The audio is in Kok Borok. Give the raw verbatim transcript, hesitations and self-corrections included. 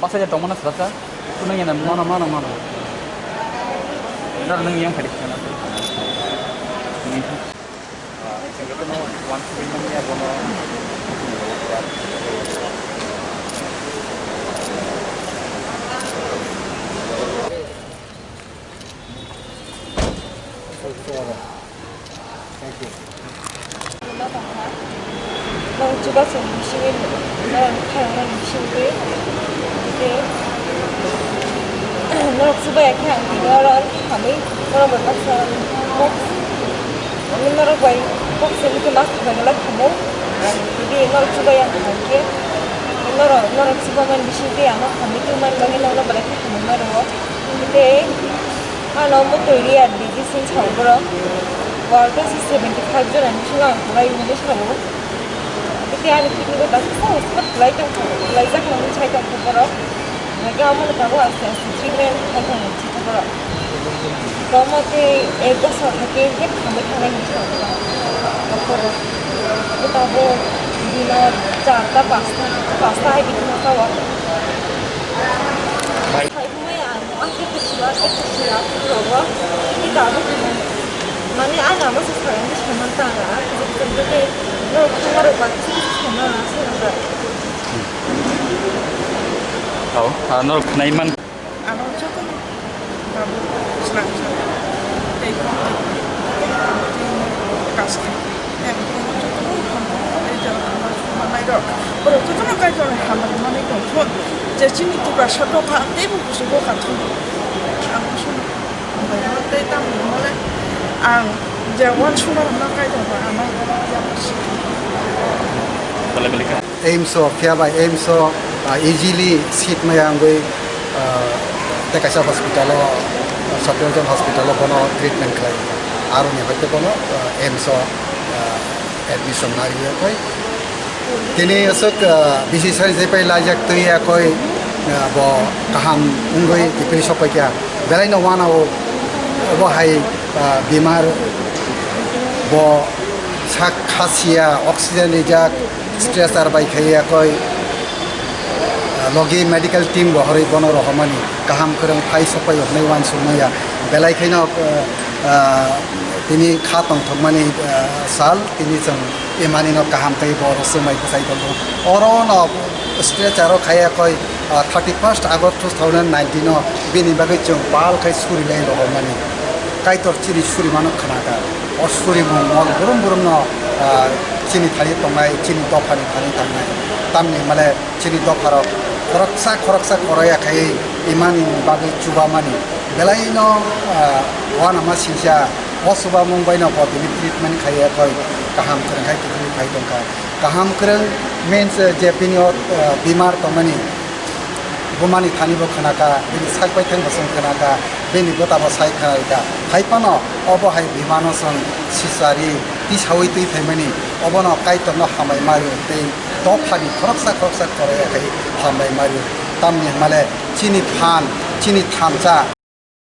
Pasai tongmana swrapsa. Kunang yana mano, mano, mano. Dar nang yang phadi kana. Thank you. Nang chuba chwng bisingwi, nang khairoknani bisingtwi, tei norok chuba ya khe ang tini oro khamwi norok bai baksa kok, ani norok bai kok simi khe mas bai belai khamwi, tei norok chuba ya khe norok, norok chuba mani bisingtwi ano khamwi tongmani bagwi norokno belai khe khamwi ma rwo. Tei ano omo twi riyar disease hinwi sao borok. World o seventy five jona ni bisingo ang kwlai hwnwi sao. Tei ani picnic o daksa spot kwlai tongkha, kwlaijak hwnwi sai tongkha borok. Hwnkhe omono tabuk aste aste treatment khai tongmani thangkha borok. Omo tei ek bosor hakhe khe khamwi thangnai hwnwi sao borok. Tabuk dino charta pasta, pasta hai bisingo sao. Bai. Maya, ang khe khusi o, khe khusi o, khe rogo. Khe tabuk mane, ani amo se sakani se saman ta na, khe khe khe khe, norok thangma rok ba khe khe saman na se na. Tao, ah, norok nai man. Ano joto babu slang slang. Tei kong tei kong tei kong tei kong kasih. Em, joto hambai, tei jang hambai, hambai rok. Borok jotono Kaitor hambai manwi tongthun. Je chini Tiprasa dopha teibo kuchugo kathun. Ang kuchung hambai rok tei tamni hwnmale ang je uansukma rokno Kaitor bai ano yabo si. Bale bale kha. AIIMS o phiya bai AIIMS o, ah, easily seat maya wngwi, ah, tei kaisa hospital o, Safdarjung hospital o bono treatment khlai. Aroni hoite bono, ah, AIIMS o, ah, admission nariwi koi. Tini aswk, ah, bisi sari jepai laijak twi ya koi, ah, bo kaham wngwi kiphilwi sokpai kha. Belai no wana o, obo hai, ah, bimar bo sak khasiya, oxygen rijak, stretcher bai khaiya koi, ah, logi medical team rohorwi bono rohormani kaham kwrwng phai sokpai hwnwi uansukmaya. Belai khaino, ah, ah, tini kha tongthokmani, ah, sal, tini chwng emanino kaham khe bo oro swmai bwsai tongo. Oro no stretcher o khaiya koi, ah, thirty first August two thousand nineteen o bini bagwi chwng bal khai suri lai rohormani. Kaitor chini suri mano khna kha. O surimung mol brum brum no, ah, chini thani tongnai, chini dophani thani tangnai. Tamni hwnmale chini dopharok khoroksa khoroksa khoroya khai imani bagwi chubamani. Belai no, ah, uanama singcha o chubamung bai no bo tini treatment khaiya koi kaham kwrwng khai kiphilwi phai tongkha. Kaham kwrwng means, eh, je bini o, eh, bimar tongmani, bumani thani bo khna kha, bini sak bai thang bo chwng khna kha, bini bwta bo sai khna kha. Hai phano obo hai bimano chwng sichari tisaui twi phaimani, obono Kaitorno hambai ma rw tei dophani khoroksa khoroksa khoroya khai hambai ma rw. Tamni hwnmale chini phan, chini thansa.